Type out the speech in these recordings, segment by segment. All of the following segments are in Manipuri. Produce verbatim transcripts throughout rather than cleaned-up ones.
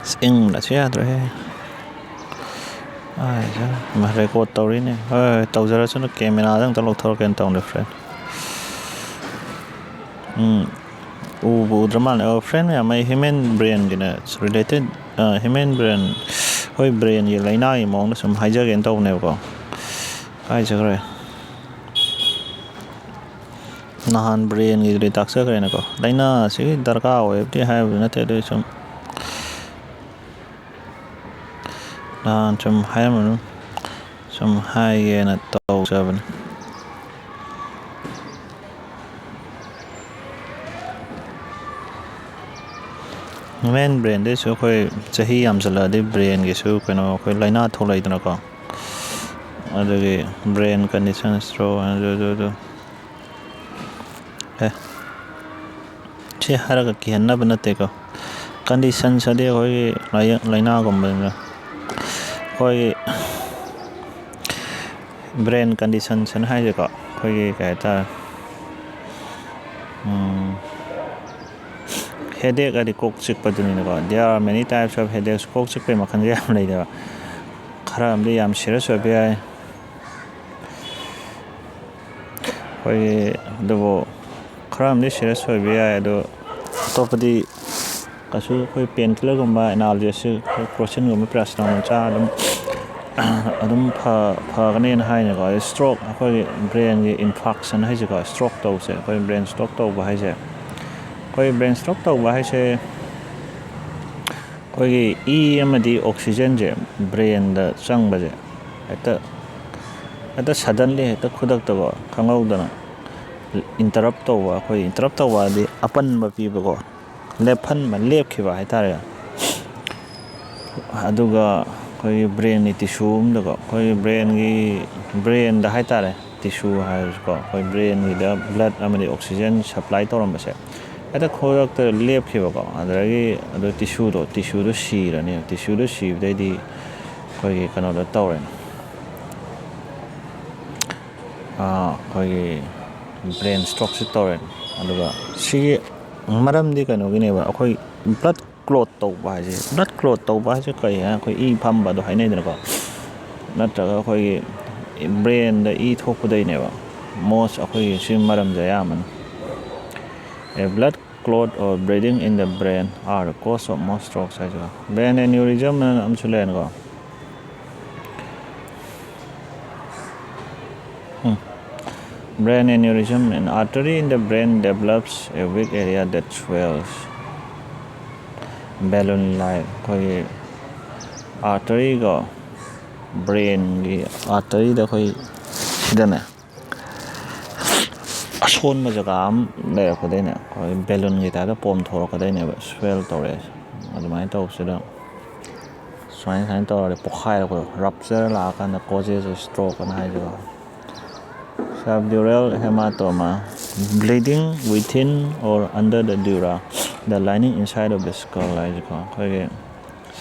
ꯑꯁ, ꯏꯪꯕꯅꯁꯨ ꯌꯥꯗ꯭ꯔꯦꯍꯦ꯫ ꯑꯥꯏꯖ, ꯃꯥ record ꯇꯧꯔꯤꯅꯦ꯫ ꯍꯣꯏ, ꯍꯣꯏ, ꯇꯧꯖꯔꯁꯅꯨ꯫ Cameraꯗ ꯑꯝꯇ ꯂꯧꯊꯣꯔꯛꯀꯦꯅ ꯇꯧꯅꯦ, friend꯫ ꯎꯝ, ꯎꯕꯨ ꯎꯗ꯭ꯔ ꯃꯥꯜꯂꯦ꯫ ꯑꯣ, friend ꯃꯌꯥꯝ, ꯑꯩ human brainꯒꯤꯅꯦ, related, ꯑ, human brain, ꯑꯩꯈꯣꯏ brainꯒꯤ ꯂꯥꯏꯅꯥꯒꯤ ꯃꯑꯣꯡꯗ ꯁꯨꯝ ꯍꯥꯏꯖꯒꯦꯅ ꯇꯧꯕꯅꯦꯕꯀꯣ꯫ ꯀꯥꯏ ꯆꯠꯈ꯭ꯔꯦ? ꯅꯍꯥꯟ brainꯒꯤꯗꯨꯗꯤ ꯇꯥꯛꯆꯈ꯭ꯔꯦꯅꯀꯣ꯫ ꯂꯥꯏꯅꯥ ꯑꯁꯤꯒꯤ ꯗꯔꯀꯥꯔ ꯑꯣꯏꯕꯗꯤ ꯍꯥꯏꯕꯗꯤ ꯅꯠꯇꯦ, ꯑꯗꯨ ꯁꯨꯝ ꯅꯍꯥꯟ ꯁꯨꯝ ꯍꯥꯏꯔꯝꯕꯅꯤ, ꯁꯨꯝ ꯍꯥꯏꯒꯦꯅ ꯇꯧꯖꯕꯅꯤ꯫ Human brainꯗꯩꯁꯨ ꯑꯩꯈꯣꯏ ꯆꯍꯤ ꯌꯥꯝꯁꯤꯜꯂꯛꯑꯗꯤ brainꯒꯤꯁꯨ ꯀꯩꯅꯣ, ꯑꯩꯈꯣꯏ ꯂꯥꯏꯅꯥ ꯊꯣꯛꯂꯛꯏꯗꯅꯀꯣ꯫ ꯑꯗꯨꯒꯤ brain condition, stroke, ꯑꯗꯨ, ꯑꯗꯨ, ꯑꯗꯨ꯫ ꯑꯦ, ꯁꯤ ꯍꯥꯏꯔꯒ ꯀꯤꯍꯟꯅꯕ ꯅꯠꯇꯦꯀꯣ꯫ Conditions ꯑꯗꯤ ꯑꯩꯈꯣꯏꯒꯤ ꯂꯥꯏꯌꯦꯡ-, ꯂꯥꯏꯅꯥꯒꯨꯝꯕꯅꯤꯅ꯫ ꯑꯩꯈꯣꯏꯒꯤ brain conditions ꯍꯥꯏꯁꯦꯀꯣ, ꯑꯩꯈꯣꯏꯒꯤ ꯀꯩ ꯍꯥꯏꯇꯥꯔꯦ, ꯎꯝ, headache ꯍꯥꯏꯗꯤ ꯀꯣꯛ ꯆꯤꯛꯄꯗꯨꯅꯤꯅꯀꯣ꯫ There are many types of headaches. ꯀꯣꯛ ꯆꯤꯛꯄꯒꯤ ꯃꯈꯜꯁꯦ ꯌꯥꯝ ꯂꯩꯗꯕ꯫ ꯈꯔ ꯑꯃꯗꯤ ꯌꯥꯝ serious ꯑꯣꯏꯕ ꯌꯥꯏ꯫ ꯑꯩꯈꯣꯏꯒꯤ, ꯑꯗꯨꯕꯨ ꯈꯔ ꯑꯃꯗꯤ serious ꯑꯣꯏꯕ ꯌꯥꯏ, ꯑꯗꯣ ꯑꯇꯣꯞꯄꯗꯤ ꯀꯩꯁꯨ ꯑꯩꯈꯣꯏ painkillerꯒꯨꯝꯕ, analgesic, crochinꯒꯨꯝꯕ, paracetamol ꯆꯥ ꯑꯗꯨꯝ, ꯑꯗꯨꯝ ꯐ-, ꯐꯒꯅꯦꯅ ꯍꯥꯏꯅꯀꯣ꯫ ꯑꯗꯩ stroke, ꯑꯩꯈꯣꯏꯒꯤ brainꯒꯤ infarction ꯍꯥꯏꯁꯦꯀꯣ, stroke ꯇꯧꯕꯁꯦ, ꯑꯩꯈꯣꯏ brain stroke ꯇꯧꯕ ꯍꯥꯏꯁꯦ, ꯑꯩꯈꯣꯏ brain stroke ꯇꯧꯕ ꯍꯥꯏꯁꯦ, ꯑꯩꯈꯣꯏꯒꯤ ꯏ ꯑꯃꯗꯤ oxygenꯁꯦ brainꯗ ꯆꯪꯕꯁꯦ ꯍꯦꯛꯇ, ꯍꯦꯛꯇ suddenly, ꯍꯦꯛꯇ ꯈꯨꯗꯛꯇꯀꯣ, ꯈꯪꯍꯧꯗꯅ interrupt ꯇꯧꯕ, ꯑꯩꯈꯣꯏ interrupt ꯇꯧꯕ ꯍꯥꯏꯗꯤ ꯑꯄꯟꯕ ꯄꯤꯕꯀꯣ, ꯂꯦꯞꯍꯟꯕ, ꯂꯦꯞꯈꯤꯕ ꯍꯥꯏꯇꯥꯔꯦ꯫ ꯑꯗꯨꯒ ꯑꯩꯈꯣꯏꯒꯤ brainꯒꯤ tissue ꯑꯃꯗꯀꯣ, ꯑꯩꯈꯣꯏꯒꯤ brainꯒꯤ, brainꯗ ꯍꯥꯏꯇꯥꯔꯦ, tissue ꯍꯥꯏꯔꯁꯨꯀꯣ, ꯑꯩꯈꯣꯏ brainꯒꯤꯗ blood ꯑꯃꯗꯤ oxygen supply ꯇꯧꯔꯝꯕꯁꯦ ꯍꯦꯛꯇ ꯈꯨꯗꯛꯇ ꯂꯦꯞꯈꯤꯕꯀꯣ꯫ ꯑꯗꯨꯗꯒꯤ ꯑꯗꯨ tissueꯗꯣ, tissueꯗꯣ ꯁꯤꯔꯅꯤ꯫ Tissueꯗꯣ ꯁꯤꯕꯗꯩꯗꯤ ꯑꯩꯈꯣꯏꯒꯤ ꯀꯩꯅꯣꯗꯣ ꯇꯧꯔꯦꯅ, ꯑꯩꯈꯣꯏꯒꯤ brain strokeꯁꯦ ꯇꯧꯔꯦꯅ꯫ ꯑꯗꯨꯒ ꯁꯤꯒꯤ ꯃꯔꯝꯗꯤ ꯀꯩꯅꯣꯒꯤꯅꯦꯕ, ꯑꯩꯈꯣꯏ blood clot ꯇꯧꯕ ꯍꯥꯏꯁꯦ, blood clot ꯇꯧꯕ ꯍꯥꯏꯁꯦ ꯀꯔꯤ ꯍꯥꯏ? ꯑꯩꯈꯣꯏ ꯏ ꯐꯝꯕ ꯑꯗꯣ ꯍꯥꯏꯅꯩꯗꯅꯀꯣ, ꯅꯠꯇ꯭ꯔꯒ ꯑꯩꯈꯣꯏꯒꯤ brainꯗ ꯏ ꯊꯣꯛꯄꯗꯩꯅꯦꯕ most ꯑꯩꯈꯣꯏꯒꯤ ꯁꯤ ꯃꯔꯝꯁꯦ ꯑꯌꯥꯝꯕꯅ꯫ A blood clot or bleeding in the brain are the cause of most strokes ꯍꯥꯏꯁꯤꯀꯣ꯫ Brain aneurysm ꯑꯅ ꯑꯃꯁꯨ ꯂꯩꯔꯦꯅꯀꯣ꯫ ꯎꯝ꯫ Brain aneurysm, an artery in the brain develops a weak area that swells. Balloon like ꯑꯩꯈꯣꯏꯒꯤ arteryꯒ brainꯒꯤ arteryꯗ ꯑꯩꯈꯣꯏ ꯁꯤꯗꯅꯦ ꯑꯁꯣꯟꯕ ꯖꯒꯥ ꯑꯃ ꯂꯩꯔꯛꯄꯗꯩꯅꯦ ꯑꯩꯈꯣꯏ balloonꯒꯤ typeꯇ ꯄꯣꯝꯊꯣꯔꯛꯀꯗꯣꯏꯅꯦꯕ, swell ꯇꯧꯔꯛꯑꯦ꯫ ꯑꯗꯨꯃꯥꯏꯅ ꯇꯧꯕꯁꯤꯗ ꯁꯨꯃꯥꯏꯅ ꯁꯨꯃꯥꯏꯅ ꯇꯧꯔꯗꯤ ꯄꯣꯛꯈꯥꯏꯔꯛꯄꯗꯣ, rupture ꯂꯥꯛꯑꯀꯥꯟꯗ causes of stroke ꯑꯅ ꯍꯥꯏꯁꯤꯀꯣ꯫ Subdural hematoma, bleeding within or under the dura, the lining inside of the skull ꯍꯥꯏꯁꯤꯀꯣ꯫ ꯑꯩꯈꯣꯏꯒꯤ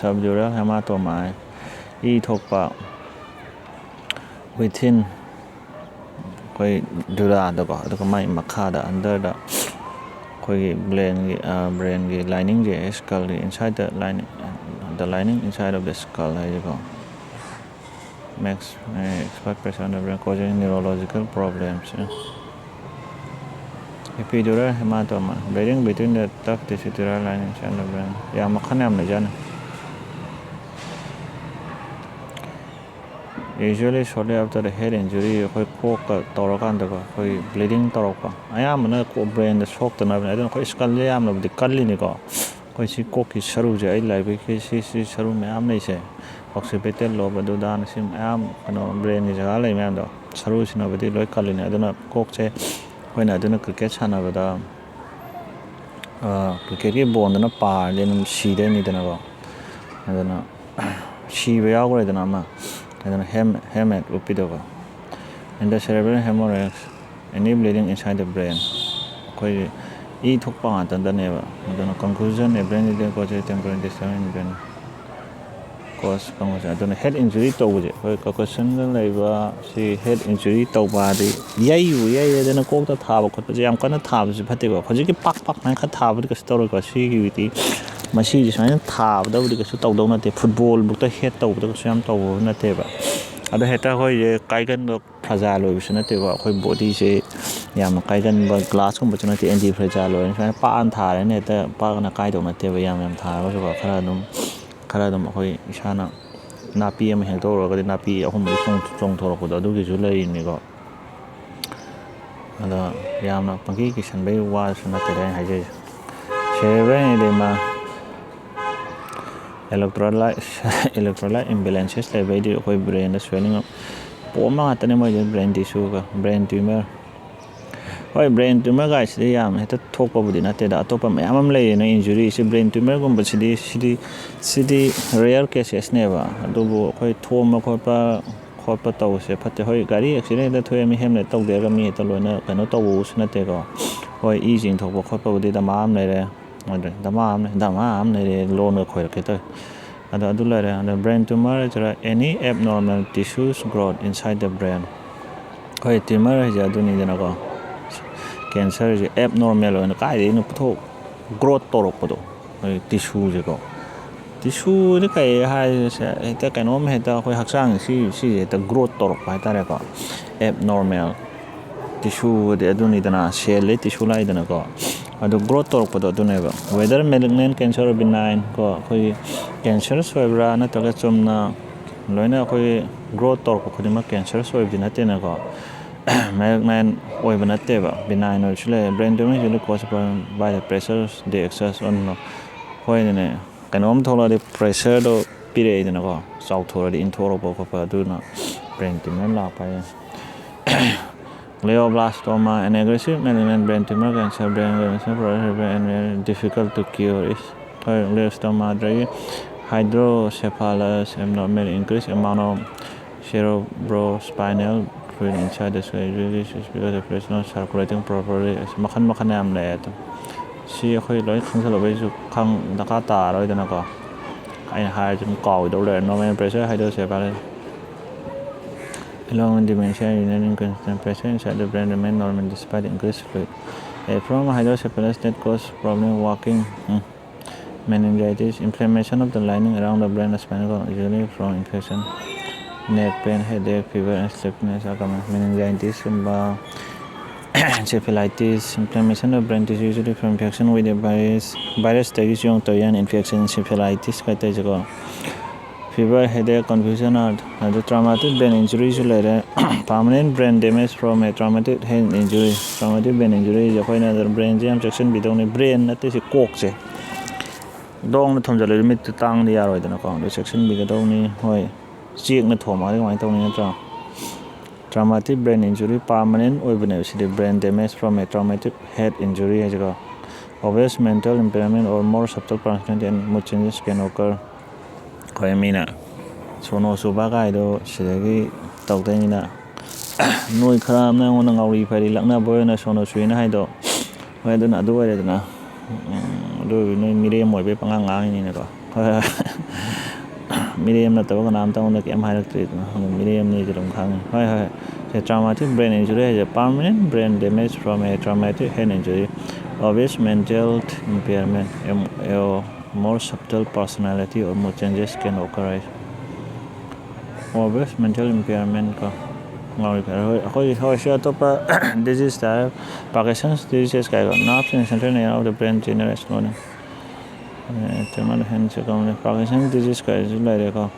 subdural hematoma ꯍꯥꯏ ꯏ ꯊꯣꯛꯄ within ꯑꯩꯈꯣꯏ duraꯗꯀꯣ, ꯑꯗꯨꯒ ꯃꯥꯏ ꯃꯈꯥꯗ underꯗ ꯑꯩꯈꯣꯏꯒꯤ brainꯒꯤ brainꯒꯤ liningꯁꯦ, skullꯒꯤ insideꯗ lining, the lining inside of the skull ꯍꯥꯏꯁꯦꯀꯣ꯫ Makes expert pressure on the brain causing neurological problems. Epidural hematoma, bleeding between the tough tissue, dural lining and the brain. ꯌꯥꯝ ꯃꯈꯜ ꯌꯥꯝ ꯂꯩꯖꯥꯠꯅꯤ꯫ Usually shortly after the head injury, ꯑꯩꯈꯣꯏ ꯀꯣꯛꯀ ꯇꯧꯔꯀꯥꯟꯗꯀꯣ, ꯑꯩꯈꯣꯏ bleeding ꯇꯧꯔꯛꯄ ꯑꯌꯥꯝꯕꯅ ꯀꯣꯛ brainꯗ ꯁꯣꯛꯇꯅꯕꯅꯦ꯫ ꯑꯗꯨꯅ ꯑꯩꯈꯣꯏ skullꯁꯦ ꯌꯥꯝꯅꯕꯨꯗꯤ ꯀꯜꯂꯤꯅꯤꯀꯣ꯫ ꯑꯩꯈꯣꯏ ꯁꯤ ꯀꯣꯛꯀꯤ ꯁꯔꯨꯁꯦ, ꯑꯩ ꯂꯥꯏꯕꯛꯀꯤ ꯁꯤ ꯁꯤ ꯁꯔꯨ ꯃꯌꯥꯝ ꯂꯩꯁꯦ, occipital lobe ꯑꯗꯨꯗꯥꯅ ꯁꯤ ꯃꯌꯥꯝ ꯀꯩꯅꯣ brainꯒꯤ ꯖꯒꯥ ꯂꯩ ꯃꯌꯥꯝꯗꯣ, ꯁꯔꯨꯁꯤꯅꯕꯨꯗꯤ ꯂꯣꯏ ꯀꯜꯂꯤꯅꯤ꯫ ꯑꯗꯨꯅ ꯀꯣꯛꯁꯦ ꯑꯩꯈꯣꯏꯅ ꯑꯗꯨꯅ cricket ꯁꯥꯟꯅꯕꯗ cricketꯀꯤ ballꯗꯨꯅ ꯄꯥꯔꯗꯤ ꯑꯗꯨꯝ ꯁꯤꯗꯣꯏꯅꯤꯗꯅꯀꯣ꯫ ꯑꯗꯨꯅ ꯁꯤꯕ ꯌꯥꯎꯈ꯭ꯔꯦꯗꯅ ꯑꯃ, ꯑꯗꯨꯅ helmet ꯎꯞꯄꯤꯗꯧꯕ꯫ Intracerebral hemorrhage, any bleeding inside the brain, ꯑꯩꯈꯣꯏꯒꯤ ꯏ ꯊꯣꯛꯄ ꯉꯥꯛꯇꯗꯅꯦꯕ꯫ ꯑꯗꯨꯅ concussion, a brain injury causes temporary disturbance in brain. ꯀꯣꯁ ꯀꯥꯡꯕꯨꯁꯦ꯫ ꯑꯗꯨꯅ ꯍꯦꯗ ꯏꯟꯖꯨꯔꯤ ꯇꯧꯕꯁꯦ, ꯑꯩꯈꯣꯏ ꯀꯟꯀꯁꯟꯒ ꯂꯩꯕ ꯁꯤ ꯍꯦꯗ ꯏꯟꯖꯨꯔꯤ ꯇꯧꯕ ꯍꯥꯏꯗꯤ ꯌꯩꯕꯨ ꯌꯩꯔꯦꯗꯅ ꯀꯣꯛꯇ ꯊꯥꯕ ꯈꯣꯠꯄꯁꯦ ꯌꯥꯝ ꯀꯟꯅ ꯊꯥꯕꯁꯨ ꯐꯠꯇꯦꯀꯣ꯫ ꯍꯧꯖꯤꯛꯀꯤ ꯄꯥꯛ ꯄꯥꯛ ꯃꯌꯥꯝ ꯈꯔ ꯊꯥꯕꯗꯤ ꯀꯩꯁꯨ ꯇꯧꯔꯣꯏꯀꯣ꯫ ꯁꯤꯒꯤꯗꯤ, ꯃꯁꯤꯗꯤ ꯁꯨꯃꯥꯏꯅ ꯊꯥꯕꯗꯕꯨꯗꯤ ꯀꯩꯁꯨ ꯇꯧꯗꯧ ꯅꯠꯇꯦ꯫ ꯐꯨꯠꯕꯣꯜꯕꯨꯛꯇ ꯍꯦꯗ ꯇꯧꯕꯗ ꯀꯩꯁꯨ ꯌꯥꯝ ꯇꯧꯕ ꯅꯠꯇꯦꯕ꯫ ꯑꯗꯣ ꯍꯦꯛꯇ ꯑꯩꯈꯣꯏꯁꯦ ꯀꯥꯏꯒꯟꯕ ꯐ꯭ꯔꯖꯥꯏꯜ ꯑꯣꯏꯕꯁꯨ ꯅꯠꯇꯦꯀꯣ꯫ ꯑꯩꯈꯣꯏ ꯕꯣꯗꯤꯁꯦ ꯌꯥꯝꯅ ꯀꯥꯏꯒꯟꯕ ꯒ꯭ꯂꯥꯁꯀꯨꯝꯕꯁꯨ ꯅꯠꯇꯦ, ꯑꯦꯟꯇꯤ ꯐ꯭ꯔꯖꯥꯏꯜ ꯑꯣꯏꯔꯅꯤ꯫ ꯁꯨꯃꯥꯏꯅ ꯄꯥꯛꯅ ꯊꯥꯔꯅꯤ, ꯍꯦꯛꯇ ꯄꯥꯛꯅ ꯀꯥꯏꯗꯧ ꯅꯠꯇꯦꯕ꯫ ꯌꯥꯝ ꯌꯥꯝ ꯊꯥꯔꯒꯁꯨꯀꯣ, ꯈꯔ ꯑꯗꯨꯝ, ꯈꯔ ꯑꯗꯨꯝ ꯑꯩꯈꯣꯏ ꯏꯁꯥꯅ ꯅꯥꯄꯤ ꯑꯃ ꯍꯦꯛꯇ ꯎꯔꯒꯗꯤ ꯅꯥꯄꯤ ꯑꯍꯨꯝ ꯃꯔꯤ ꯆꯣꯡ-, ꯆꯣꯡꯊꯣꯔꯛꯄꯗꯣ, ꯑꯗꯨꯒꯤꯁꯨ ꯂꯩꯔꯤꯅꯤꯀꯣ꯫ ꯑꯗꯣ ꯌꯥꯝꯅ ꯄꯪꯀꯤ ꯀꯤꯁꯟꯕꯩ ꯋꯥꯁꯨ ꯅꯠꯇꯦꯗ ꯑꯩꯅ ꯍꯥꯏꯖꯔꯤꯁꯦ꯫ ꯁꯦꯔꯦꯕ꯭ꯔꯦꯜ ꯏꯗꯦꯃꯥ, ꯏꯂꯦꯛꯇ꯭ꯔꯣꯂꯥꯏꯠ, ꯏꯂꯦꯛꯇ꯭ꯔꯣꯂꯥꯏꯠ ꯏꯝꯕꯦꯂꯦꯟꯁꯦꯁ ꯂꯩꯕꯩꯗꯤ ꯑꯩꯈꯣꯏ ꯕ꯭ꯔꯦꯟꯗ ꯁ꯭ꯋꯦꯂꯤꯡ ꯄꯣꯝꯕ ꯉꯥꯛꯇꯅꯦ ꯃꯣꯏꯗꯤ, ꯕ꯭ꯔꯦꯟ ꯇꯤꯁꯨꯒ, ꯕ꯭ꯔꯦꯟ ꯇ꯭ꯌꯨꯃꯔ꯫ ꯍꯣꯏ, ꯕ꯭ꯔꯦꯟ ꯇ꯭ꯌꯨꯃꯔ ꯒꯥꯏꯁꯤꯗꯤ ꯌꯥꯝ ꯍꯦꯛꯇ ꯊꯣꯛꯄꯕꯨꯗꯤ ꯅꯠꯇꯦꯗ, ꯑꯇꯣꯞꯄ ꯃꯌꯥꯝ ꯑꯃ ꯂꯩꯌꯦꯅ ꯏꯟꯖꯨꯔꯤꯁꯦ꯫ ꯕ꯭ꯔꯦꯟ ꯇ꯭ꯌꯨꯃꯔꯒꯨꯝꯕꯁꯤꯗꯤ, ꯁꯤꯗꯤ, ꯁꯤꯗꯤ ꯔꯦꯌꯔ ꯀꯦꯁꯦꯁꯅꯦꯕ꯫ ꯑꯗꯨꯕꯨ ꯑꯩꯈꯣꯏ ꯊꯣꯝꯕ ꯈꯣꯠꯄ, ꯈꯣꯠꯄ ꯇꯧꯕꯁꯦ ꯐꯠꯇꯦ꯫ ꯍꯣꯏ, ꯒꯥꯔꯤ ꯑꯦꯛꯁꯤꯗꯦꯟ ꯍꯦꯛꯇ ꯊꯣꯛꯑꯦ, ꯃꯤ ꯍꯦꯜꯃꯦꯠ ꯇꯧꯗꯦ ꯍꯥꯏꯔꯒ ꯃꯤ ꯍꯦꯛꯇ ꯂꯣꯏꯅ ꯀꯩꯅꯣ ꯇꯧꯕꯁꯨ ꯅꯠꯇꯦꯀꯣ꯫ ꯍꯣꯏ, ꯏ ꯆꯤꯡꯊꯣꯛꯄ ꯈꯣꯠꯄꯕꯨꯗꯤ ꯗꯃꯥ ꯑꯃ ꯂꯩꯔꯦ꯫ ꯑꯗꯨ ꯗꯃꯥ ꯑꯃ, ꯗꯃꯥ ꯑꯃ ꯂꯩꯔꯦ, ꯂꯣꯟꯒ ꯈꯣꯏꯔꯛꯀꯦ ꯇꯧꯋꯦ꯫ ꯑꯗꯣ ꯑꯗꯨ ꯂꯩꯔꯦ꯫ ꯑꯗꯣ brain tumor is any abnormal tissues growth inside the brain꯫ ꯍꯣꯏ, ꯇ꯭ꯌꯨꯃꯔ ꯍꯥꯏꯁꯦ ꯑꯗꯨꯅꯤꯗꯅꯀꯣ꯫ ꯀꯦꯟꯁꯔꯁꯦ ꯑꯦꯕꯅꯣꯔꯃꯦꯜ ꯑꯣꯏꯅ ꯀꯥꯏꯗꯩꯅꯣ ꯄꯨꯊꯣꯛ ꯒ꯭ꯔꯣꯠ ꯇꯧꯔꯛꯄꯗꯣ, ꯑꯩꯈꯣꯏ ꯇꯤꯁꯨꯁꯦꯀꯣ꯫ ꯇꯤꯁꯨꯗꯤ ꯀꯩ ꯍꯥꯏꯁꯦ, ꯍꯦꯛꯇ ꯀꯩꯅꯣꯝ ꯍꯦꯛꯇ ꯑꯩꯈꯣꯏ ꯍꯛꯆꯥꯡꯒꯤ ꯁꯤ, ꯁꯤꯁꯦ ꯍꯦꯛꯇ ꯒ꯭ꯔꯣꯠ ꯇꯧꯔꯛꯄ ꯍꯥꯏꯇꯥꯔꯦꯀꯣ꯫ ꯑꯦꯕꯅꯣꯔꯃꯦꯜ ꯇꯤꯁꯨꯗꯤ ꯑꯗꯨꯅꯤꯗꯅ, ꯁꯦꯜꯗꯩ ꯇꯤꯁꯨ ꯂꯥꯛꯏꯗꯅꯀꯣ꯫ ꯑꯗꯨ ꯒ꯭ꯔꯣꯠ ꯇꯧꯔꯛꯄꯗꯣ ꯑꯗꯨꯅꯦꯕ꯫ Whether malignant cancer or benign ꯀꯣ, ꯑꯩꯈꯣꯏꯒꯤ ꯀꯦꯟꯁꯔꯁ ꯑꯣꯏꯕ꯭ꯔꯥ ꯅꯠꯇ꯭ꯔꯒ ꯆꯨꯝꯅ ꯂꯣꯏꯅ ꯑꯩꯈꯣꯏꯒꯤ ꯒ꯭ꯔꯣꯠ ꯇꯧꯔꯛꯄ ꯈꯨꯗꯤꯡꯃꯛ ꯀꯦꯟꯁꯔꯁ ꯑꯣꯏꯕꯗꯤ ꯅꯠꯇꯦꯅꯀꯣ꯫ Malignant ꯑꯣꯏꯕ ꯅꯠꯇꯦꯕ, benign ꯑꯣꯏꯕꯁꯨ ꯂꯩ꯫ Brain tumor is usually caused by the pressure, the excess on, ꯍꯣꯏꯅꯦ, ꯀꯩꯅꯣꯝ ꯊꯣꯛꯂꯛꯑꯗꯤ ꯄ꯭ꯔꯦꯁꯔꯗꯣ ꯄꯤꯔꯛꯏꯗꯅꯀꯣ, ꯆꯥꯎꯊꯣꯔꯛꯑꯗꯤ ꯏꯟꯊꯣꯔꯛꯄ ꯈꯣꯠꯄ, ꯑꯗꯨꯅ brain tumor ꯂꯥꯛꯄ ꯍꯥꯏꯁꯦ꯫ Glioblastoma, an aggressive malignant brain tumor, cancer, brain, brain, difficult to cure is, ꯍꯣꯏ, glioblastoma, ꯑꯗꯒꯤ hydrocephalus, abnormal increase amount of cerebrospinal fluid inside the skull, circulation circulating properly, ꯑꯁ, ꯃꯈꯜ ꯃꯈꯜ ꯌꯥꯝ ꯂꯩ ꯑꯗꯣ꯫ ꯁꯤ ꯑꯩꯈꯣꯏ ꯂꯣꯏ ꯈꯪꯖꯤꯜꯂꯨꯕꯩꯁꯨ ꯈꯪ-, ꯗꯔꯀꯥꯔ ꯇꯥꯔꯔꯣꯏꯗꯅꯀꯣ꯫ ꯑꯩꯅ ꯍꯥꯏꯔꯁꯨ ꯑꯗꯨꯝ ꯀꯥꯎꯒꯗꯧ ꯂꯩꯔꯦ. Normal pressure hydrocephalus along with dementia, urinary incontinence, pressure inside the brain remain normal despite increased fluid. A form of hydrocephalus that cause problem walking. Hmm. Meningitis, inflammation of the lining around the brain, spinal cord, usually from infection, neck pain, headache, fever, and sleepiness are common. Meningitis ꯀꯨꯝꯕ, encephalitis, inflammation of brain tissue, usually from infection with a virus, virus ꯇꯒꯤꯁꯨ ꯌꯥꯝ ꯇꯧꯏ ꯍꯥꯏꯅ infection, encephalitis ꯀꯥꯏ ꯇꯧꯔꯤꯁꯦꯀꯣ. Fever, headache, confusion, ꯑꯗꯨ traumatic brain injury ꯁꯨ ꯂꯩꯔꯦ. Permanent brain damage from a traumatic head injury. Traumatic brain injury ꯁꯦ ꯑꯩꯈꯣꯏꯅ brain ꯁꯦ ꯌꯥꯝ ꯆꯦꯛꯁꯤꯟꯕꯤꯗꯧꯅꯤ. Brain ꯅꯠꯇꯦ, ꯁꯤ ꯀꯣꯛꯁꯦ ꯗꯣꯡꯅ ꯊꯣꯝꯖꯤꯜꯂꯗꯤ ꯃꯤꯠꯇ ꯇꯥꯡꯗ ꯌꯥꯔꯣꯏꯗꯅꯀꯣ, ꯑꯗꯨ ꯆꯦꯛꯁꯤꯟꯕꯤꯒꯗꯧꯅꯤ. ꯍꯣꯏ, ꯆꯦꯛꯅ ꯊꯣꯝꯃꯒꯗꯤ ꯀꯃꯥꯏꯅ ꯇꯧꯅꯤ, ꯅꯠꯇ꯭ꯔꯥ? Traumatic brain injury permanent ꯑꯣꯏꯕꯅꯦꯕ ꯁꯤꯗꯤ, brain damage from a traumatic head injury ꯍꯥꯏꯁꯦꯀꯣ. Obvious mental impairment or more subtle personality and mood changes can occur. ꯑꯩꯈꯣꯏ ꯃꯤꯅ ꯁꯣꯅꯣ ꯁꯨꯕ ꯀꯥꯏꯗꯣ ꯁꯤꯗꯒꯤ ꯇꯧꯗꯣꯏꯅꯤꯅ, ꯅꯣꯏ ꯈꯔ ꯑꯃꯅ ꯑꯩꯉꯣꯟꯗ ꯉꯥꯎꯔꯤ ꯐꯩꯔꯤ ꯂꯛꯅꯕ ꯑꯣꯏꯅ ꯁꯣꯅꯣ ꯁꯨꯏꯅ ꯍꯥꯏꯗꯣ, ꯍꯣꯏ, ꯑꯗꯨꯅ ꯑꯗꯨ ꯑꯣꯏꯔꯦꯗꯅ. ꯎꯝ, ꯑꯗꯨ ꯑꯣꯏꯔꯗꯤ ꯅꯣꯏ ꯃꯤꯔꯦꯝ ꯑꯣꯏꯕꯩ ꯄꯉꯥꯡ ꯉꯥꯡꯉꯤꯅꯤꯅꯀꯣ. ꯍꯣꯏ, ꯍꯣꯏ. ꯃꯤꯔꯦꯝ ꯅꯠꯇꯕ ꯀꯅꯥꯝꯇ ꯑꯩꯉꯣꯟꯗ ꯀꯩꯝ ꯍꯥꯏꯔꯛꯇ꯭ꯔꯤꯗꯅ, ꯑꯗꯨꯝ ꯃꯤꯔꯦꯝꯅꯤꯁꯦ ꯑꯗꯨꯝ ꯈꯪꯉꯤ. ꯍꯣꯏ, ꯍꯣꯏ. ꯁꯦ, traumatic brain injury ꯍꯥꯏꯁꯦ permanent brain damage from a traumatic head injury, obvious mental impairment, em-, eo-, more subtle personality or mood changes can occur ꯍꯥꯏꯁꯦ. Obvious mental impairment ꯀꯣ, ꯉꯥꯎꯔꯤ ꯐꯩꯔꯤ. ꯍꯣꯏ, ꯑꯩꯈꯣꯏ, ꯍꯣꯏ, ꯁꯤ ꯑꯇꯣꯞꯄ disease ꯇꯥꯔꯦ, Parkinson's disease ꯀꯥꯏꯗꯣ, nerves in central area of the brain generate slowing. Tremor, hand shaking, Parkinson's disease ꯀꯥꯏꯁꯨ ꯂꯩꯔꯦꯀꯣ.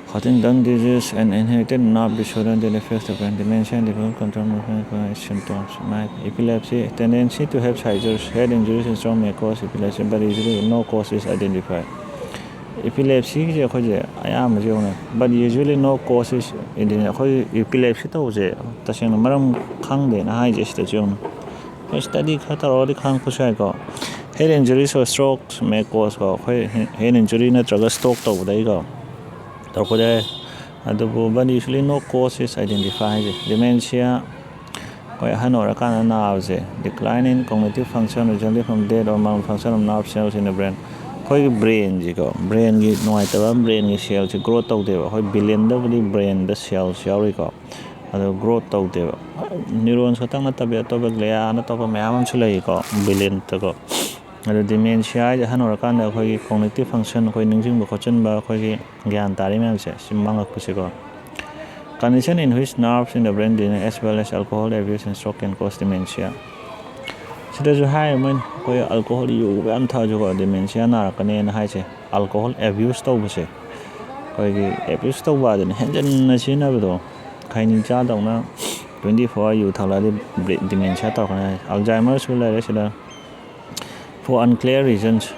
Huntington disease and inherited nerve disorder that affects the brain, dementia, difficult control movement, symptoms, mild epilepsy, tendency to have seizures, head injuries, stroke may cause epilepsy, but usually no cause is identified. Epilepsyꯒꯤꯁꯦ ꯑꯩꯈꯣꯏꯁꯦ ꯑꯌꯥꯝꯕꯁꯦ ꯌꯦꯡꯉꯨꯅꯦ, but usually no cause is identified. ꯑꯩꯈꯣꯏ epilepsy ꯇꯧꯕꯁꯦ ꯇꯁꯦꯡꯅ ꯃꯔꯝ ꯈꯪꯗꯦꯅ ꯍꯥꯏꯁꯦ ꯁꯤꯗꯁꯨ ꯌꯦꯡꯉꯨꯅꯦ. ꯑꯩꯈꯣꯏ study ꯈꯔ ꯇꯧꯔꯒꯗꯤ ꯈꯪꯉꯛꯄꯁꯨ ꯌꯥꯏꯀꯣ. Head injuries or strokes may cause ꯀꯣ, ꯑꯩꯈꯣꯏ head injury ꯅꯠꯇ꯭ꯔꯒ stroke ꯇꯧꯕꯗꯒꯤꯀꯣ, ꯇꯧꯔꯛꯄꯗ ꯌꯥꯏ꯫ ꯑꯗꯨꯕꯨ but usually no cause is identified ꯍꯥꯏꯁꯦ, dementia, ꯑꯩꯈꯣꯏ ꯑꯍꯟ ꯑꯣꯏꯔꯀꯥꯟꯗ ꯅꯥꯕꯁꯦ, decline in cognitive function resulting from death or malfunction of nerve cells in the brain, ꯑꯩꯈꯣꯏꯒꯤ ꯕ꯭ꯔꯦꯟꯁꯤꯀꯣ, ꯕ꯭ꯔꯦꯟꯒꯤ ꯅꯨꯡꯉꯥꯏꯇꯕ, ꯕ꯭ꯔꯦꯟꯒꯤ ꯁꯦꯜꯁꯤ ꯒ꯭ꯔꯣꯠ ꯇꯧꯗꯦꯕ꯫ ꯑꯩꯈꯣꯏ ꯕꯤꯂꯤꯌꯟꯗꯕꯨꯗꯤ ꯕ꯭ꯔꯦꯟꯗ ꯁꯦꯜꯁ ꯌꯥꯎꯔꯤꯀꯣ, ꯑꯗꯣ ꯒ꯭ꯔꯣꯠ ꯇꯧꯗꯦꯕ꯫ ꯅ꯭ꯌꯨꯔꯣꯟꯁ ꯈꯛꯇꯪ ꯅꯠꯇꯕꯤꯗ ꯑꯇꯣꯞꯄ ꯒ꯭ꯂꯤꯌꯥꯅ ꯑꯇꯣꯞꯄ ꯃꯌꯥꯝ ꯑꯃꯁꯨ ꯂꯩꯔꯤꯀꯣ, ꯕꯤꯂꯤꯌꯟꯇꯀꯣ꯫ ꯑꯗꯣ ꯗꯤꯃꯦꯟꯁꯤꯌꯥ ꯍꯥꯏꯁꯦ ꯑꯍꯟ ꯑꯣꯏꯔꯀꯥꯟꯗ ꯑꯩꯈꯣꯏꯒꯤ ꯀꯣꯒꯅꯤꯇꯤꯞ ꯐꯪꯁꯟ, ꯑꯩꯈꯣꯏ ꯅꯤꯡꯁꯤꯡꯕ ꯈꯣꯠꯆꯤꯟꯕ, ꯑꯩꯈꯣꯏꯒꯤ ꯒ꯭ꯌꯥꯟ ꯇꯥꯔꯤ ꯃꯌꯥꯝꯁꯦ ꯁꯤ ꯃꯥꯡꯉꯛꯄꯁꯦꯀꯣ꯫ Condition in which nerves in the brain degenerate as well as alcohol abuse and stroke can cause dementia. ꯁꯤꯗꯁꯨ ꯍꯥꯏꯔꯤꯕꯅꯤ, ꯑꯩꯈꯣꯏ ꯑꯜꯀꯣꯍꯣꯜ ꯌꯨꯒꯨꯝꯕ ꯌꯥꯝ ꯊꯛꯑꯁꯨꯀꯣ ꯗꯤꯃꯦꯟꯁꯤꯌꯥ ꯅꯥꯔꯛꯀꯅꯦꯅ ꯍꯥꯏꯁꯦ꯫ ꯑꯜꯀꯣꯍꯣꯜ ꯑꯦꯕ꯭ꯌꯨꯁ ꯇꯧꯕꯁꯦ, ꯑꯩꯈꯣꯏꯒꯤ ꯑꯦꯕ꯭ꯌꯨꯁ ꯇꯧꯕ ꯑꯗꯨꯅ ꯍꯦꯟꯖꯟꯅ ꯁꯤꯖꯤꯟꯅꯕꯗꯣ, ꯈꯩꯅꯤ ꯆꯥꯗꯧꯅ twenty four hour ꯌꯨ ꯊꯛꯂꯛꯑꯗꯤ ꯗꯤꯃꯦꯟꯁꯤꯌꯥ ꯇꯧꯔꯛꯀꯅꯤ ꯍꯥꯏ꯫ ꯑꯜꯖꯥꯏꯃꯔꯁꯨ ꯂꯩꯔꯦ ꯁꯤꯗ꯫ For unclear reasons,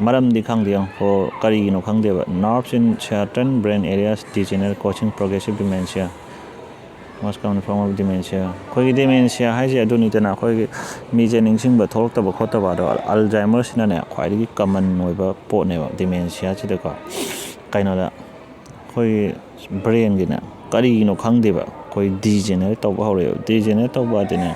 ꯃꯔꯝꯗꯤ ꯈꯪꯗꯦ꯫ For ꯀꯔꯤꯒꯤꯅꯣ ꯈꯪꯗꯦꯕ, nerves in certain brain areas degenerate causing progressive dementia, most common form of dementia꯫ ꯑꯩꯈꯣꯏꯒꯤ ꯗꯤꯃꯦꯟꯁꯤꯌꯥ ꯍꯥꯏꯁꯦ ꯑꯗꯨꯅꯤꯗꯅ, ꯑꯩꯈꯣꯏꯒꯤ ꯃꯤꯁꯦ ꯅꯤꯡꯁꯤꯡꯕ ꯊꯣꯛꯂꯛꯇꯕ ꯈꯣꯠꯇꯕ ꯑꯗꯣ꯫ ꯑꯜꯖꯥꯏꯃꯔꯁꯤꯅꯅꯦ ꯈ꯭ꯋꯥꯏꯗꯒꯤ ꯀꯃꯟ ꯑꯣꯏꯕ ꯄꯣꯠꯅꯦꯕ ꯗꯤꯃꯦꯟꯁꯤꯌꯥꯁꯤꯗꯀꯣ꯫ ꯀꯩꯅꯣꯗ ꯑꯩꯈꯣꯏꯒꯤ ꯕ꯭ꯔꯦꯟꯒꯤꯅꯦ ꯀꯔꯤꯒꯤꯅꯣ ꯈꯪꯗꯦꯕ, ꯑꯩꯈꯣꯏ ꯗꯤꯖꯦꯅꯔꯦꯠ ꯇꯧꯕ ꯍꯧꯔꯛꯑꯦꯕ꯫ ꯗꯤꯖꯦꯅꯔꯦꯠ ꯇꯧꯕ ꯑꯗꯨꯅꯦ,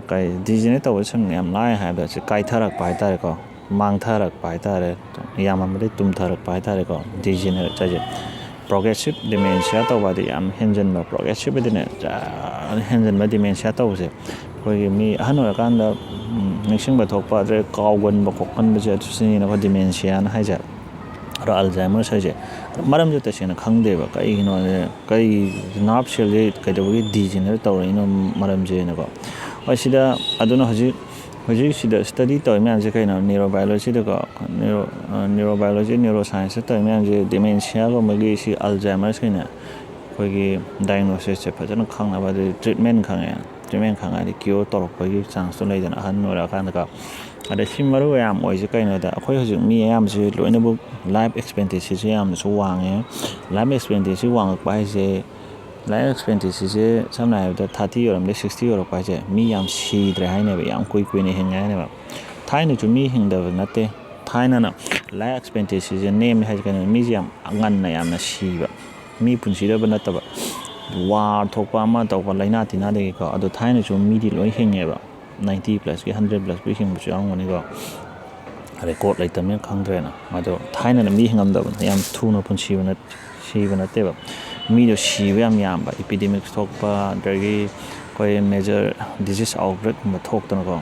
ꯀꯩ, ꯗꯤꯖꯦꯅꯔꯦꯠ ꯇꯧꯕ ꯁꯨꯝ ꯌꯥꯝ ꯂꯥꯏ ꯍꯥꯏꯕꯗ ꯁꯤ ꯀꯥꯏꯊꯔꯛꯄ ꯍꯥꯏꯇꯥꯔꯦꯀꯣ, ꯃꯥꯡꯊꯔꯛꯄ ꯍꯥꯏꯇꯥꯔꯦ, ꯌꯥꯝꯃꯟꯕꯗꯒꯤ ꯇꯨꯝꯊꯔꯛꯄ ꯍꯥꯏꯇꯥꯔꯦꯀꯣ꯫ ꯗꯤꯖꯦꯅꯔꯦꯠ ꯍꯥꯏꯁꯦ ꯄ꯭ꯔꯣꯒ꯭ꯔꯦꯁꯤꯞ ꯗꯤꯃꯦꯟꯁꯤꯌꯥ ꯇꯧꯕ ꯍꯥꯏꯗꯤ ꯌꯥꯝ ꯍꯦꯟꯖꯟꯕ, ꯄ꯭ꯔꯣꯒ꯭ꯔꯦꯁꯤꯞ ꯍꯥꯏꯗꯤꯅꯦ ꯖꯥ-, ꯍꯦꯟꯖꯟꯕ ꯗꯤꯃꯦꯟꯁꯤꯌꯥ ꯇꯧꯕꯁꯦ ꯑꯩꯈꯣꯏꯒꯤ ꯃꯤ ꯑꯍꯟ ꯑꯣꯏꯔꯀꯥꯟꯗ, ꯎꯝ, ꯅꯤꯡꯁꯤꯡꯕ ꯊꯣꯛꯄ, ꯑꯗꯩ ꯀꯥꯎꯒꯟꯕ ꯈꯣꯠꯀꯟꯕꯁꯦ ꯑꯗꯨ ꯁꯤꯅꯦꯕ ꯗꯤꯃꯦꯟꯁꯤꯌꯥꯅ ꯍꯥꯏꯁꯦ꯫ ꯑꯗꯣ ꯑꯜꯖꯥꯏꯃꯔꯁ ꯍꯥꯏꯁꯦ ꯃꯔꯝꯁꯦ ꯇꯁꯦꯡꯅ ꯈꯪꯗꯦꯕ꯫ ꯀꯩꯒꯤꯅꯣ, ꯀꯩ ꯅꯥꯔꯚ ꯁꯦꯜꯁꯦ ꯀꯩꯗꯧꯕꯒꯤ ꯗꯤꯖꯦꯅꯔꯦꯠ ꯇꯧꯔꯛꯏꯅꯣ ꯃꯔꯝꯁꯦꯅꯀꯣ꯫ ꯍꯣꯏ, ꯁꯤꯗ ꯑꯗꯨꯅ ꯍꯧꯖꯤꯛ, ꯍꯧꯖꯤꯛ ꯁꯤꯗ ꯁ꯭ꯇꯗꯤ ꯇꯧꯔꯤ ꯃꯌꯥꯝꯁꯦ ꯀꯩꯅꯣ? ꯅ꯭ꯌꯨꯔꯣꯕꯥꯏꯑꯣꯂꯣꯖꯤꯗꯀꯣ, ꯅ꯭ꯌꯨꯔꯣ-, ꯑ, ꯅ꯭ꯌꯨꯔꯣꯕꯥꯏꯑꯣꯂꯣꯖꯤ, ꯅ꯭ꯌꯨꯔꯣꯁꯥꯏꯟꯁꯇ ꯇꯧꯔꯤ ꯃꯌꯥꯝꯁꯦ ꯗꯤꯃꯦꯟꯁꯤꯌꯥꯒꯨꯝꯕꯒꯤ ꯁꯤ ꯑꯜꯖꯥꯏꯃꯔꯁꯀꯤꯅꯦ ꯑꯩꯈꯣꯏꯒꯤ ꯗꯥꯏꯒꯅꯣꯁꯤꯁꯁꯦ ꯐꯖꯅ ꯈꯪꯅꯕ, ꯑꯗꯩ ꯇ꯭ꯔꯤꯠꯃꯦꯟ ꯈꯪꯉꯦ, ꯇ꯭ꯔꯤꯠꯃꯦꯟ ꯈꯪꯉꯛꯑꯗꯤ ꯀ꯭ꯌꯣꯔ ꯇꯧꯔꯛꯄꯒꯤ ꯆꯥꯟꯁꯇꯣ ꯂꯩꯗꯅ ꯑꯍꯟ ꯑꯣꯏꯔꯛꯑꯀꯥꯟꯗꯀꯣ꯫ ꯑꯗꯩ ꯁꯤ ꯃꯔꯨ ꯌꯥꯝ ꯑꯣꯏꯁꯦ ꯀꯩꯅꯣꯗ, ꯑꯩꯈꯣꯏ ꯍꯧꯖꯤꯛ ꯃꯤ ꯑꯌꯥꯝꯕꯁꯤ ꯂꯣꯏꯅꯃꯛ ꯂꯥꯏꯐ ꯑꯦꯛꯁꯄꯦꯛꯇꯦꯟꯁꯤꯁꯦ ꯌꯥꯝꯅꯁꯨ ꯋꯥꯡꯉꯦ꯫ ꯂꯥꯏꯐ ꯑꯦꯛꯁꯄꯦꯛꯇꯦꯟꯁꯤ ꯋꯥꯡꯉꯛꯄ ꯍꯥꯏꯁꯦ, ꯂꯥꯏꯐ ꯑꯦꯛꯁꯄꯦꯛꯇꯦꯟꯁꯤꯁꯦ ꯁꯝꯅ ꯍꯥꯏꯔꯕꯗ ꯊꯥꯔꯇꯤ ꯌꯧꯔꯝꯗꯩ ꯁꯤꯛꯁꯇꯤ ꯌꯧꯔꯛꯄ ꯍꯥꯏꯁꯦ ꯃꯤ ꯌꯥꯝ ꯁꯤꯗ꯭ꯔꯦ ꯍꯥꯏꯅꯦꯕ, ꯌꯥꯝ ꯀꯨꯏ ꯀꯨꯏꯅ ꯍꯤꯡꯉꯦ ꯍꯥꯏꯅꯦꯕ꯫ ꯊꯥꯏꯅꯁꯨ ꯃꯤ ꯍꯤꯡꯗꯕ ꯅꯠꯇꯦ꯫ ꯊꯥꯏꯅꯅ ꯂꯥꯏꯐ ꯑꯦꯛꯁꯄꯦꯛꯇꯦꯟꯁꯤꯁꯦ ꯅꯦꯝꯃꯦ ꯍꯥꯏꯁꯦ ꯀꯩꯅꯣ? ꯃꯤꯁꯦ ꯌꯥꯝ ꯉꯟꯅ ꯌꯥꯝꯅ ꯁꯤꯕ, ꯃꯤ ꯄꯨꯟꯁꯤꯗꯕ ꯅꯠꯇꯕ, ꯋꯥꯔ ꯊꯣꯛꯄ ꯑꯃ ꯇꯧꯕ ꯂꯥꯏꯅꯥ ꯇꯤꯟꯅꯥꯗꯒꯤꯀꯣ꯫ ꯑꯗꯣ ꯊꯥꯏꯅꯁꯨ ꯃꯤꯗꯤ ꯂꯣꯏ ꯍꯤꯡꯉꯦꯕ꯫ ꯅꯥꯏꯟꯇꯤ ꯄ꯭ꯂꯁꯀꯤ, ꯍꯟꯗ꯭ꯔꯦꯠ ꯄ꯭ꯂꯁꯀꯤ ꯍꯤꯡꯕꯁꯨ ꯌꯥꯎꯔꯝꯒꯅꯤꯀꯣ꯫ ꯔꯦꯀꯣꯔꯠ ꯂꯩꯇꯕꯅꯤꯅ ꯈꯪꯗ꯭ꯔꯦꯅ꯫ ꯑꯗꯣ ꯊꯥꯏꯅꯅ ꯃꯤ ꯍꯤꯡꯉꯝꯗꯕꯅꯤ, ꯌꯥꯝ ꯊꯨꯅ ꯄꯨꯟꯁꯤꯕ ꯅꯠ- ꯁꯤꯕ ꯅꯠꯇꯦꯕ꯫ ꯃꯤꯗꯣ ꯁꯤꯕ ꯌꯥꯝ ꯌꯥꯝꯕ, ꯏꯄꯤꯗꯦꯃꯤꯛꯁ ꯊꯣꯛꯄ, ꯑꯗꯒꯤ ꯑꯩꯈꯣꯏ ꯃꯦꯖꯔ ꯗꯤꯖꯤꯁ ꯑꯥꯎꯠꯕ꯭ꯔꯦꯛꯀꯨꯝꯕ ꯊꯣꯛꯇꯅꯀꯣ꯫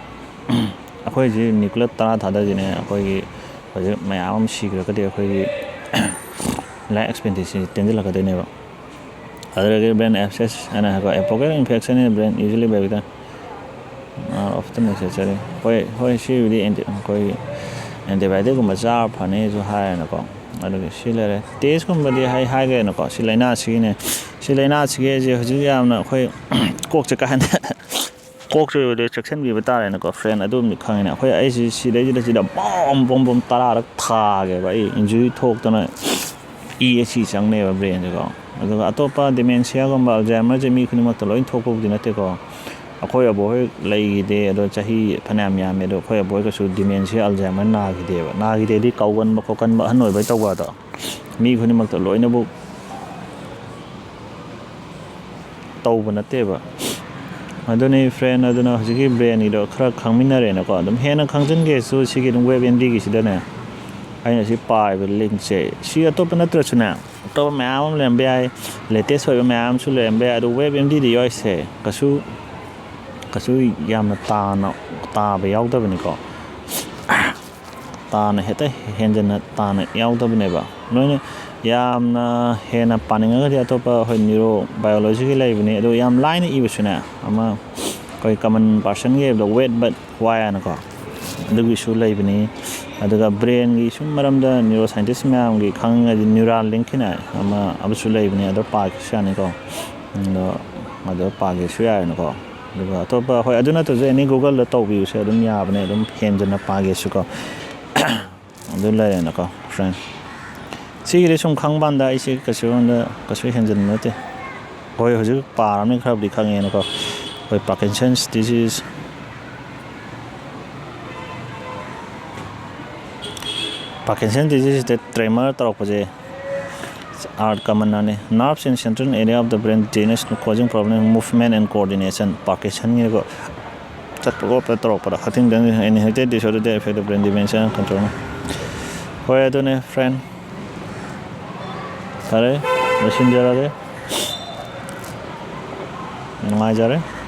ꯑꯩꯈꯣꯏ ꯍꯧꯖꯤꯛ ꯅ꯭ꯌꯨꯀ꯭ꯂꯤꯌꯔ ꯇꯔꯥ ꯊꯥꯗꯈꯤꯅꯦ, ꯑꯩꯈꯣꯏꯒꯤ ꯍꯧꯖꯤꯛ ꯃꯌꯥꯝ ꯑꯃ ꯁꯤꯈ꯭ꯔꯒꯗꯤ ꯑꯩꯈꯣꯏꯒꯤ ꯂꯥꯏꯐ ꯑꯦꯛꯁꯄꯦꯛꯇꯦꯟꯁꯤ ꯇꯦꯟꯁꯤꯜꯂꯛꯀꯗꯣꯏꯅꯦꯕ꯫ ꯑꯗꯨꯗꯒꯤ ꯕ꯭ꯔꯦꯟ ꯑꯦꯞꯁꯦꯁ ꯍꯥꯏꯅ ꯍꯥꯏꯀꯣ, ꯑꯦꯄꯣꯀꯦꯜ ꯏꯟꯐꯦꯛꯁꯟ ꯏꯟ ꯕ꯭ꯔꯦꯟ ꯌꯨꯖ꯭ꯋꯦꯂꯤ ꯕꯦꯕꯤꯗ ꯑꯣꯐꯇꯟ ꯅꯦꯁꯦꯁꯔꯤ꯫ ꯍꯣꯏ, ꯍꯣꯏ, ꯁꯤꯕꯨꯗꯤ ꯑꯦꯟꯇꯤ-, ꯑꯩꯈꯣꯏꯒꯤ ꯑꯦꯟꯇꯤꯕꯥꯌꯣꯇꯤꯛꯀꯨꯝꯕ ꯆꯥꯕ ꯐꯅꯤꯁꯨ ꯍꯥꯏꯌꯦꯅꯀꯣ꯫ ꯑꯗꯨꯒ ꯁꯤ ꯂꯩꯔꯦ꯫ ꯇꯦꯁꯀꯨꯝꯕꯗꯤ ꯑꯩ ꯍꯥꯏꯈ꯭ꯔꯦꯅꯀꯣ, ꯁꯤ ꯂꯥꯏꯅꯥꯁꯤꯒꯤꯅꯦ꯫ ꯁꯤ ꯂꯥꯏꯅꯥꯁꯤꯒꯤ ꯑꯩꯁꯦ ꯍꯧꯖꯤꯛ ꯌꯥꯝꯅ ꯑꯩꯈꯣꯏ ꯀꯣꯛꯁꯦ ꯀꯥ ꯍꯦꯟꯅ ꯀꯣꯛꯁꯦ ꯑꯣꯏꯔꯦ ꯆꯦꯛꯁꯤꯟꯕꯤꯕ ꯇꯥꯔꯦꯅꯀꯣ, ꯐ꯭ꯔꯦꯟ꯫ ꯑꯗꯨꯝꯗꯤ ꯈꯪꯉꯤꯅꯦ꯫ ꯑꯩꯈꯣꯏ ꯑꯩꯁꯤ ꯁꯤꯗꯩꯁꯤꯗ ꯁꯤꯗ ꯕꯣꯝ ꯕꯣꯝ ꯕꯣꯝ ꯇꯔꯥꯔꯛ ꯊꯥꯒꯦꯕ ꯑꯩ ꯏꯟꯖꯨꯔꯤ ꯊꯣꯛꯇꯅ꯫ E S C ꯆꯪꯅꯦꯕ ꯕ꯭ꯔꯦꯟꯁꯦꯀꯣ꯫ ꯑꯗꯨꯒ ꯑꯇꯣꯞꯄ ꯗꯤꯃꯦꯟꯁꯤꯌꯥꯒꯨꯝꯕ, ꯑꯜꯖꯥꯏꯃꯔꯁꯦ ꯃꯤ ꯈꯨꯗꯤꯡꯃꯛꯇ ꯂꯣꯏ ꯊꯣꯛꯄꯕꯨꯗꯤ ꯅꯠꯇꯦꯀꯣ꯫ ꯑꯩꯈꯣꯏ ꯑꯕꯣꯛ ꯍꯣꯏ ꯂꯩꯈꯤꯗꯦ, ꯑꯗꯣ ꯆꯍꯤ ꯐꯅꯌꯥꯝ ꯌꯥꯝꯃꯦ, ꯑꯗꯣ ꯑꯩꯈꯣꯏ ꯑꯕꯣꯛ ꯍꯣꯏ ꯀꯩꯁꯨ ꯗꯤꯃꯦꯟꯁꯤꯌꯥ, ꯑꯜꯖꯥꯏꯃꯔ ꯅꯥꯈꯤꯗꯦꯕ꯫ ꯅꯥꯈꯤꯗꯦꯗꯤ ꯀꯥꯎꯒꯟꯕ ꯈꯣꯠꯀꯟꯕ, ꯑꯍꯟ ꯑꯣꯏꯕꯩ ꯇꯧꯕ ꯑꯗꯣ꯫ ꯃꯤ ꯈꯨꯗꯤꯡꯃꯛꯇ ꯂꯣꯏꯅꯃꯛ ꯇꯧꯕ ꯅꯠꯇꯦꯕ꯫ ꯑꯗꯨꯅꯤ ꯐ꯭ꯔꯦꯟ꯫ ꯑꯗꯨꯅ ꯍꯧꯖꯤꯛꯀꯤ ꯕ꯭ꯔꯦꯟꯒꯤꯗꯣ ꯈꯔ ꯈꯪꯃꯤꯟꯅꯔꯦꯅꯀꯣ꯫ ꯑꯗꯨꯝ ꯍꯦꯟꯅ ꯈꯪꯖꯤꯟꯒꯦꯁꯨ ꯁꯤꯒꯤ ꯑꯗꯨꯝ ꯋꯦꯕ ꯑꯦꯝ ꯗꯤꯒꯤꯁꯤꯗꯅꯦ ꯑꯩꯅ ꯁꯤ ꯄꯥꯏꯕ ꯂꯤꯡꯁꯦ, ꯁꯤ ꯑꯇꯣꯞꯄ ꯅꯠꯇ꯭ꯔꯁꯨꯅꯦ, ꯑꯇꯣꯞꯄ ꯃꯌꯥꯝ ꯑꯃ ꯂꯩꯔꯝꯕ ꯌꯥꯏ, ꯂꯦꯇꯦꯁ ꯑꯣꯏꯕ ꯃꯌꯥꯝ ꯑꯃꯁꯨ ꯂꯩꯔꯝꯕ ꯌꯥꯏ꯫ ꯑꯗꯨ ꯋꯦꯕ ꯑꯦꯝ ꯗꯤꯗ ꯌꯥꯎꯔꯤꯁꯦ ꯀꯩꯁꯨ, ꯀꯩꯁꯨ ꯌꯥꯝꯅ ꯇꯥꯅ, ꯇꯥꯕ ꯌꯥꯎꯗꯕꯅꯤꯀꯣ꯫ ꯇꯥꯅ ꯍꯦꯛꯇ ꯍꯦꯟꯖꯟꯅ ꯇꯥꯅ ꯌꯥꯎꯗꯕꯅꯦꯕ꯫ ꯅꯣꯏꯅ ꯌꯥꯝꯅ ꯍꯦꯟꯅ ꯄꯥꯅꯤꯡꯉꯒꯗꯤ ꯑꯇꯣꯞꯄ, ꯍꯣꯏ, ꯅ꯭ꯌꯨꯔꯣ ꯕꯥꯏꯑꯣꯂꯣꯖꯤꯒꯤ ꯂꯩꯕꯅꯤ꯫ ꯑꯗꯣ ꯌꯥꯝ ꯂꯥꯏꯅ ꯏꯕꯁꯨꯅꯦ, ꯑꯃ ꯑꯩꯈꯣꯏ ꯀꯃꯟ ꯄꯥꯔꯁꯟꯒꯤ ꯍꯥꯏꯕꯗ ꯋꯦꯠ ꯕꯠ ꯋꯥꯏ ꯍꯥꯏꯅꯀꯣ, ꯑꯗꯨꯒꯤꯁꯨ ꯂꯩꯕꯅꯤ꯫ ꯑꯗꯨꯒ ꯕ꯭ꯔꯦꯟꯒꯤ ꯁꯨꯝ ꯃꯔꯝꯗ ꯅ꯭ꯌꯨꯔꯣ ꯁꯥꯏꯟꯇꯤꯁ ꯃꯌꯥꯝꯒꯤ ꯈꯪꯉꯗꯤ ꯅ꯭ꯌꯨꯔꯥꯜ ꯂꯤꯡꯛꯀꯤꯅ ꯑꯃ ꯑꯃꯁꯨ ꯂꯩꯕꯅꯤ, ꯑꯗꯨ ꯄꯥꯒꯦꯁꯨ ꯌꯥꯅꯤꯀꯣ꯫ ꯑꯗꯣ, ꯑꯗꯣ ꯄꯥꯒꯦꯁꯨ ꯌꯥꯔꯦꯅꯀꯣ꯫ ꯑꯗꯨꯒ ꯑꯇꯣꯞꯄ, ꯍꯣꯏ, ꯑꯗꯨ ꯅꯠꯇ꯭ꯔꯁꯨ ꯑꯦꯅꯤ ꯒꯨꯒꯜꯗ ꯇꯧꯕꯤꯕꯁꯦ ꯑꯗꯨꯝ ꯌꯥꯕꯅꯦ, ꯑꯗꯨꯝ ꯍꯦꯟꯖꯟꯅ ꯄꯥꯒꯦꯁꯨꯀꯣ꯫ ꯑꯗꯨ ꯂꯩꯔꯦꯅꯀꯣ, ꯐ꯭ꯔꯦꯟ꯫ ꯁꯤꯒꯤꯗꯤ ꯁꯨꯝ ꯈꯪꯕꯥꯟꯗ ꯑꯩꯁꯦ ꯀꯩꯁꯨ ꯑꯩꯉꯣꯟꯗ ꯀꯩꯁꯨ ꯍꯦꯟꯖꯟꯕ ꯅꯠꯇꯦ꯫ ꯍꯣꯏ, ꯍꯧꯖꯤꯛ ꯄꯥꯔꯕꯅꯤꯅ ꯈꯔꯕꯨꯗꯤ ꯈꯪꯉꯦꯅꯀꯣ꯫ ꯑꯩꯈꯣꯏ Parkinson's disease, Parkinson disease the tremor ꯇꯧꯔꯛꯄꯁꯦ are common ꯅꯤ꯫ Nerves in central area of the brain dizziness, causing problem, movement and coordination꯫ ꯄꯥꯔꯀꯤꯟꯁꯟꯒꯤꯀꯣ, ꯆꯠꯄ ꯈꯣꯠꯄ ꯇꯧꯔꯛꯄꯗ ꯍꯛꯊꯦꯡ ꯊꯦꯡꯅ inherited disorder effect of brain dementia control. ꯍꯣꯏ, ꯑꯗꯨꯅꯦ friend. ꯐꯔꯦ, ꯂꯣꯏꯁꯤꯟꯖꯔꯒꯦ꯫ ꯅꯨꯡꯉꯥꯏꯖꯔꯦ꯫